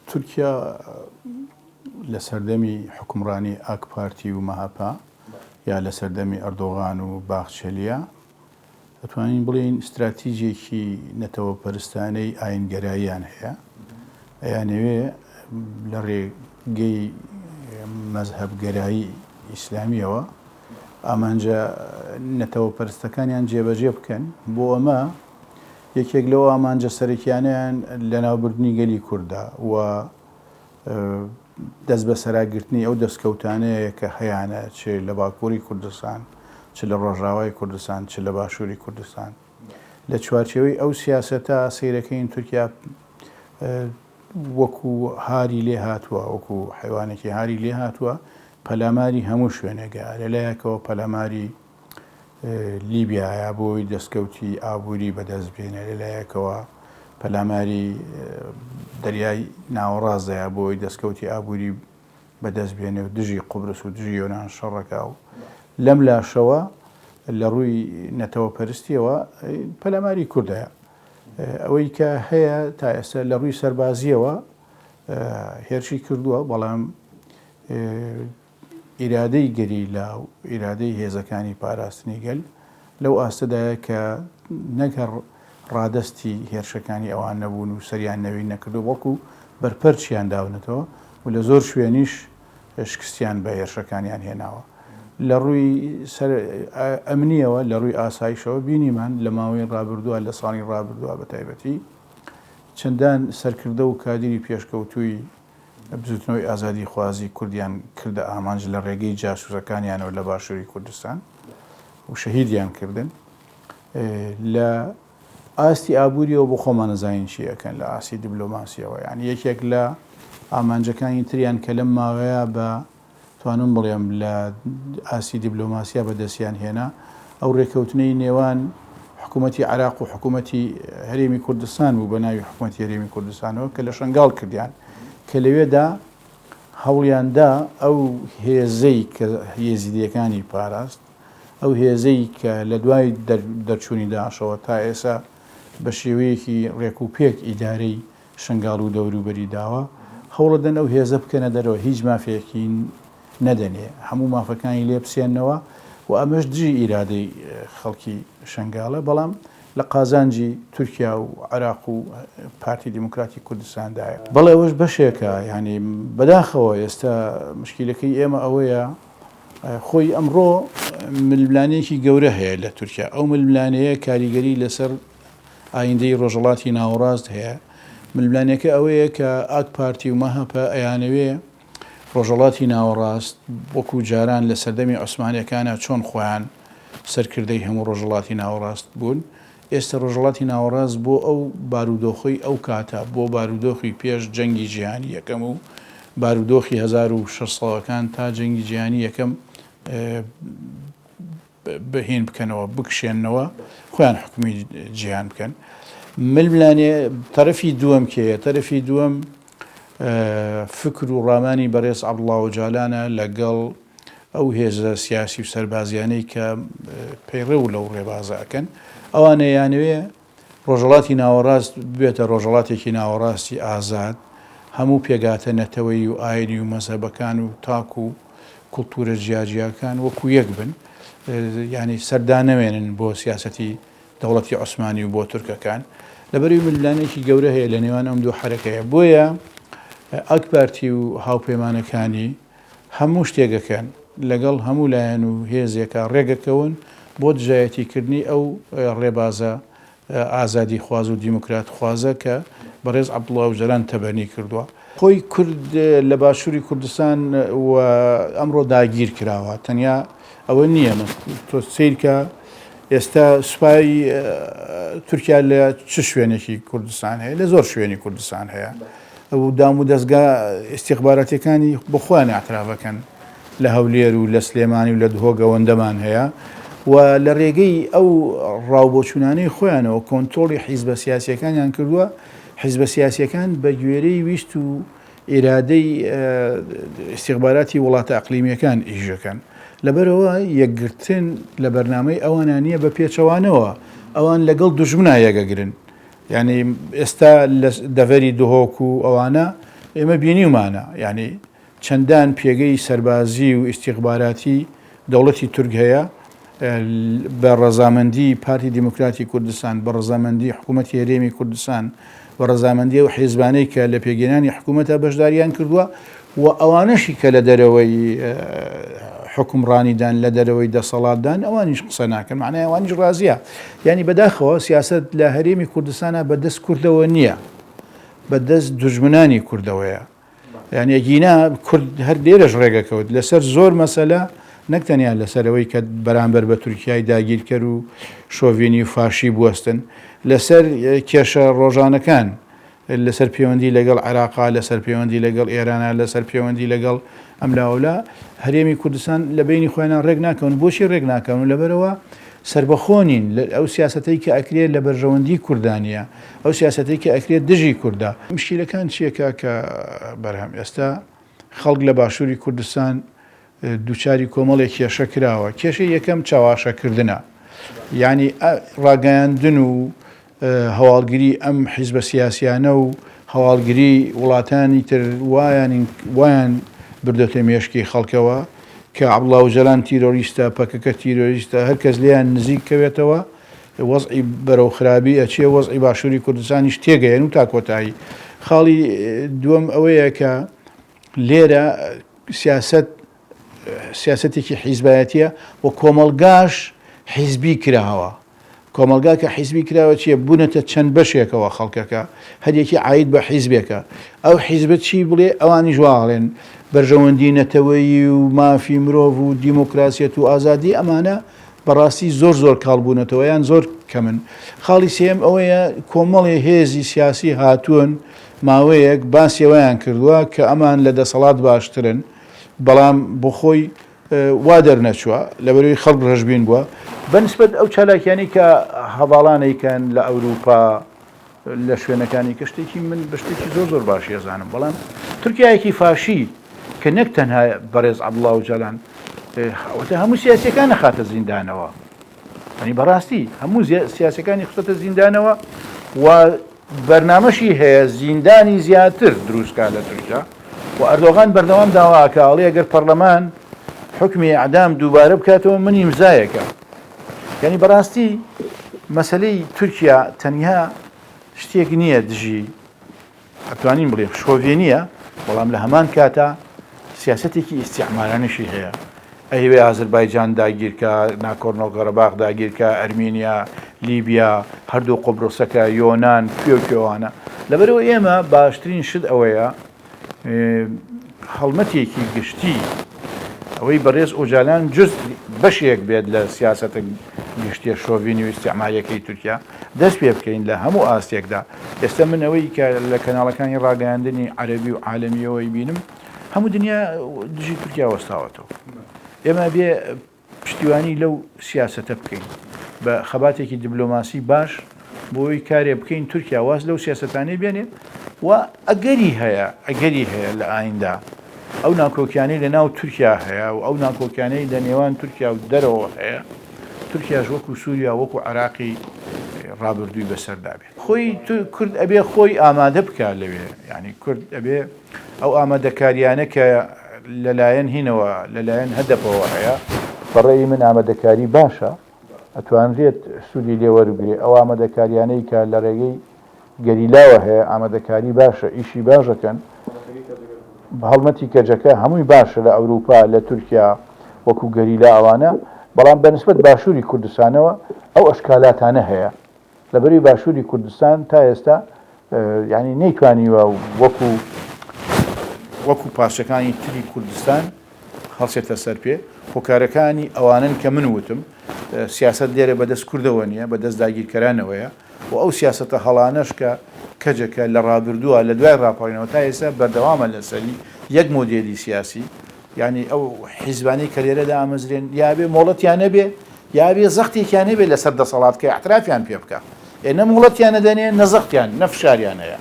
تورکیا لە سەردەمی حوکمڕانی ئاک پارتی و مەهەپە یا لە سەردەمی ئەردۆغان و باخچەلیە ئەتوانین بڵێین ستراتیجێکی نەتەوەپەرستانەی ئاینگەراییان هەیە ئەیانەوێ لە ڕێگەی مەزهەبگەرایی ئیسلامیەوە ئامانجە نەتەوەپەرستەکانیان جێبەجێ بکەن بۆ ئەمە یەکێک لەو ئامانجە سەرەکیانەیان لەناوبردنی گەلی کوردە و دەست بەسەراگرتنی ئەو دەستکەوتانەیە کە هەیانە چ لە باکووری کوردستان، چ لە ڕۆژاوای کوردستان، چ لە باشووری کوردستان. لە چوارچێوەی ئەو سیاسەتە سەیرەکەین تورکیا وەکو هاری لێ هاتووە، وەکو حەیوانێکی هاری لێ هاتووە، پەلاماری هەموو شوێنێکە. لەلایەکەوە پەلاماری لیبیایە بۆ ئەوەی دەستکەوتی ئابووری بەدەست بێنێ، لە لایەکەوە پەلاماری دەریای ناوەڕاست دەیا بۆ ئەوەی دەستکەوتی ئابووری بەدەست بێنێ و دژی قوبرس و دژی یۆنان شەڕەکا و لەم لاشەوە لە ڕووی نەتەوەپەرستیەوە پەلاماری کوردەیە. ئەوەی کە هەیە تا ئێستا لە ڕووی سەربازیەوە هێرشی کردووە، بەڵام ئیرادەی گەریلا و ئیرادەی هێزەکانی پاراستنی گەل لەو ئاستەدایە کە نەک هەر ڕادەستی هێرشەکانی ئەوان نەبوون و سەریان نەوین نەکردووە، بەڵکو بەرپەرچیان داونەتەوە و لە زۆر شوێنیش شکستیان بە هێرشەکانیان هێناوە. لە ڕووی ئەمنییەوە، لە ڕووی ئاسایشەوە بینیمان لە ماوەی ڕابردووە، لە ساڵی ڕابردووە بە تایبەتی چەندان سەرکردە و کادیری پێشکەوتووی بزوتنەوەی ئازادیخوازی کوردیان کردە ئامانج لە ڕێگەی جاسوسەکانیانەوە لە باشوری کوردستان و شەهیدیان کردن. لە ئاستی ئابووریەوە بۆ خۆمان نەزانین چی ئەکەن لە ئاستی دیبلۆماسیەوە یعنی یەکێک لە ئامانجەکانی تریان کە لەم ماوەیە بە توانم بڵێم لە ئاستی دیبلۆماسیا بەدەستیان هێنا، ئەو رێککەوتنەی نێوان حکوومەتی عێراق و حکوومەتی هەرێمی کوردستان بوو بە ناوی حکوومەتی هەرێمی کوردستانەوە کە لە شەنگاڵ کردیان کە لەوێدا هەوڵیان دا ئەو هێزەی کە یێزیدیەکانی پاراست ئەو هێزەی کە لە دوای دەرچوونی داعشەوە تا ئێستا بە شێوەیەکی ڕێک و پێک ئیدارەی شنگال و دەوروبەری داوە، هەوڵەدەن ئەو هێزە بکەنە دەرەوە، هیچ مافێکی نەدەنێ، هەموو مافەکانی لێ بسێننەوە و ئەمەش دژی ئیرادەی خەڵکی شنگالە، بەڵام لە قازانجی تورکیا و عێراق و پارتی دیموکراتی کوردستاندایە. بەڵێ ئەوەش بەشێکە، یانی بەداخەوە ئێستا مشکیلەکەی ئێمە ئەوەیە خۆی ئەمڕۆ ململانێیەکی گەورە هەیە لە تورکیا، ئەو ململانێیە کاریگەری لەسەر ئایندەی ڕۆژهەڵاتی ناوەڕاست هەیە، ململانێکە ئەوەیە کە ئاک پارتی و مەهەپە ئەیانەوێ ڕۆژهەڵاتی ناوەڕاست وەکو جاران لە سەردەمی عوسمانیەکانا چۆن خۆیان سەرکردەی هەموو ڕۆژهەڵاتی ناوەڕاست بوون، ئێستە ڕۆژهەڵاتی ناوەڕاست بۆ ئەو بارودۆخەی ئەو کاتە، بۆ بارودۆخی پێش جەنگی جیهانی یەکەم و بارودۆخی 1600 ەکان تا جەنگی جیهانی یەکەم بهین بکەنەوە بکشێننەوە خۆیان حکومی جیهان بکەن ململانێ تەرەفی دووەم کێیە تەرەفی دووەم فکر و ڕامانی بەڕێز عەبدوڵا ئۆجالانە لەگەڵ ئەو هێزە سیاسی و سەربازیانەی کە پەیڕەو لەو ڕێبازە ئەکەن ئەوانە یانەوێ ڕۆژهەڵاتی ناوەڕاست ببێتە ڕۆژهەڵاتێکی ناوەڕاستی ئازاد، هەموو پێکهاتە نەتەوەیی و ئاینی و مەزهەبەکان و تاک و کوڵتورە جیاجیاکان وەکو یەک بن، یانی سەر دانەوێنن بۆ سیاسەتی دەوڵەتی عوسمانی و بۆ تورکەکان. لەبەرئەوەی ململانێکی گەورە هەیە لە نێوان ئەم دوو حەرەکەیە. بۆیە ئاک پارتی و هاوپەیمانەکانی هەموو شتێک ئەکەن، لەگەڵ هەموو لایەن و هێزێکا ڕێگەکەون بۆ دژایەتیکردنی ئەو ڕێبازە ئازادیخواز و دیموکراتخوازە کە بەڕێز عەبدوڵا ئۆجەلان تەبەنی کردووە. خۆی کورد لە باشووری کوردستان و ئەمڕۆ داگیر کراوە، تەنیا ئەوە نییە، تۆ سەیرکە ئێستا سوپای تورکیا لە چ شوێنێکی کوردستان هەیە؟ لە زۆر شوێنی کوردستان هەیە. و دامودەزگا ئیستیخباراتیەکانی بۆ خۆیان ئیعتراف ئەکەن لە هەولێر و لە سلێمانی و لە دهۆک ئەوەندەمان هەیە و لە رێگەی ئەو ڕاوبۆچوونانەی خۆیانەوە کۆنترۆڵی حیزبە سیاسیەکانیان کردووە، حیزبە سیاسیەکان بە گوێرەی ویست و ئیرادەی ئیستیخباراتی وڵاتە ئەقلیمیەکان ئیش ئەکەن. لەبەرئەوە یەکگرتن لە بەرنامەی ئەوانە نییە بە پێچەوانەوە ئەوان لەگەڵ دوژمنا یەکەگرن. یانی ئێستا لە دەڤەری دهۆک و ئەوانە ئێمە بینیومانە یانی چەندان پێگەی سەربازی و ئیستیخباراتی دەوڵەتی تورک هەیە بە ڕەزامەندی پارتی دیموکراتی کوردستان، بە ڕەزامەندی حکوومەتی هەرێمی کوردستان، بە ڕەزامەندی ئەو حیزبانەی کە لە پێکهێنانی حکوومەتە بەشداریان کردووە و ئەوانەشی کە لە دەرەوەی حوکمڕانیدان، لە دەرەوەی دەسەڵاتدان، ئەوانیش قسە ناکەن، مەعنای ئەوانیش ڕازییە. یانی بەداخەوە سیاسەت لە هەرێمی کوردستانا بە دەست کوردەوە نییە، بە دەست دوژمنانی کوردەوەیە. یانی ئەگینا کورد هەر لێرەش ڕێگەکەوت لەسەر زۆر مەسەلە نەک تەنیا لەسەر ئەوەی کە بەرامبەر بە تورکیای داگیرکەر و شۆڤینی و فاشی بوەستن لەسەر کێشە ڕۆژانەکان لەسەر پەیوەندی لەگەڵ عێراقا لەسەر پەیوەندی لەگەڵ ئێرانە لەسەر پەیوەندی لەگەڵ ئەملاولا هەرێمی کوردستان لە بینی خۆیان ڕێک ناکەون بۆچی ڕێک ناکەون لەبەرەوە سربەخۆ نین ئەو سیاستەی کە ئەکرێت لە بەرژەوەندی کوردانە ئەو سیاسەتەی کە ئەکرێت دژی کوردە. مشکیلەکان چیە کاکە بەرهەم؟ ئێستا خەڵک لە باشوری کوردستان دووچاری کۆمەڵێک کێشە کراوە. کێشەی یەکەم چەواشەکردنە. یانی ڕاگەیاندن و هەواڵگری ئەم حیزبە سیاسیانە و هەواڵگری وڵاتانی تر وایان وایان بردۆتە مێشکی خەڵکەوە کە عەبدوڵا ئۆجالان تیرۆریستە، پەکەکە تیرۆریستە، هەر کەس لێیان نزیک کەوێتەوە وەزعی بەرەو خرابی ئەچێ، وەزعی باشووری کوردستانیش تێگەیەن و تا کۆتایی. خاڵی دووەم ئەوەیە کە لێرە سیاسەت سیاسەتێکی حیزبایەتیە و کۆمەڵگاش حیزبی کراوە. کۆمەڵگا کە حیزبی کراوە چییە؟ بوونەتە چەند بەشێکەوە خەڵکەکە، هەریەکی عاید بە حیزبێکە. ئەو حیزبە چی بڵێ ئەوانیش وا ئەڵێن. بەرژەوەندی نەتەوەیی و مافی مرۆڤ و دیموکراسیەت و ئازادی ئەمانە بەڕاستی زۆر زۆر کاڵ بوونەتەوە یان زۆر کەمن. خاڵی سێیەم ئەوەیە کۆمەڵێ هێزی سیاسی هاتوون ماوەیەک باسی ئەوەیان کردووە کە ئەمان لە دەسەڵات باشترن بەڵام بۆخۆی وا دەرنەچووە لەبەرئەوەی خەڵک ڕەشبین بووە. بەنسبەت ئەو چالاکیانەی کە هەڤاڵان ئەیکەن لە ئەوروپا لە شوێنەکانی کە شتێکی من بە شتێکی زۆر زۆر باشی ئەزانم بەڵام تورکیایەکی فاشی کە نەک تەنها بەڕێز عەبدوڵا ئۆجالان ئەوەتە هەموو سیاسیەکان نەخاتە زیندانەوە ینی بەڕاستی هەموو سیاسەکانی خستەتە زیندانەوە و بەرنامەشی هەیە زیندانی زیاتر دروستکا لە تورکیا و ئەردۆغان بەردەوام داواکە ئەڵێ ئەگەر پەرلەمان حکمی ئەعدام دووبارە بکاتەوە من ئیمزایەکە یانی بەڕاستی مەسەلەی تورکیا تەنیا شتێک نییە دژی ئەتوانین بڵێ شۆڤێنیە بەڵام لە هەمان کاتا سیاستێکی ئیسیعمارانشی هەیە ئەیەوێ ئازربایجان داگیرکە ناکۆرنۆ قەرەباخ داگیرکە ئەرمینیا لیبیا هەردوو قوبرسەکە یۆنان کوێ و کوێوانە لەبەرەوە ئێمە باشترین شت ئەوەیە هەڵمەتێکی گشتی ئەوەی بەڕێز ئۆجالان جز بەشێک بێت لە سیاسەتە گشتیە شۆڤینی و ئیستعماریەکەی تورکیا دەست پێ بکەین لە هەموو ئاستێکدا ئێستا من ئەوەی کە لە کەناڵەکانی ڕاگەیاندنی عەرەبی و عالەمیەوەی بینم هەموو دنیا دژی تورکیا وەستاوەتەوە ئێمە بێ پشتیوانی لەو سیاسەتە بکەین بە خەباتێکی دبلۆماسی باش بۆی کارێ بکەین تورکیا واز لەو سیاسەتانەی بێنێ و ئەگەری هەیە ئەگەری هەیە لە ئایندا ئەو ناکۆکیانەی لە ناو تورکیا هەیە و ئەو ناکۆکیانەی لە نێوان تورکیا و دەرەوە هەیە تورکیاش وەکو سووریا وەکو عراقی ڕابردووی بەسەردا بێت خۆی کورد ئەبێ خۆی ئامادە بکات لەوێ یعنی کورد ئەبێ ئەو ئامادەکاریانە کە لەلایەن هینەوە لەلایەن هەدەپەوە هەیە، بە ڕەئی من ئامادەکاری باشە، ئەتوانرێت سوودی لێ وەربگرێ، ئەو ئامادەکاریانەی کە لە ڕێگەی گەریلاوە هەیە ئامادەکاری باشە، ئیشی باش ئەکەن، هەڵمەتی کەجەکە هەمووی باشە لە ئەوروپا، لە تورکیا وەکو گەریلا ئەوانە، بەڵام بە نسبەت باشووری کوردستانەوە ئەو ئەشکالاتانە هەیە. لەبەرەی باشووری کوردستان تا ئێستا یانی نەیتوانیوە وەکو وەکو پارچەکانی تری کوردستان هەڵسێتە سەر پێ هۆکارەکانی ئەوانن کە من وتم سیاست لێرە بەدەست کوردەوە نییە بەدەست داگیرکەرانەوەیە و ئەو سیاسەتە هەڵانەش کە کەجەکە لە ڕابردووە لە دوای ڕاپەڕینەوە تا ئێستا بەردەوامە لەسەری یەک مۆدێلی سیاسی یانی ئەو حیزبانەی کە لێرە دامەزرێن یا بێ مۆڵەتیان نەبێ یا بێ زەختێکیان هەبێ لەسەر دەسەڵات کە ئیعترافیان پێ بکا. ئێ نە مۆڵەتیان ئەدەنێ نە زەختیان نە فشاریان هەیە.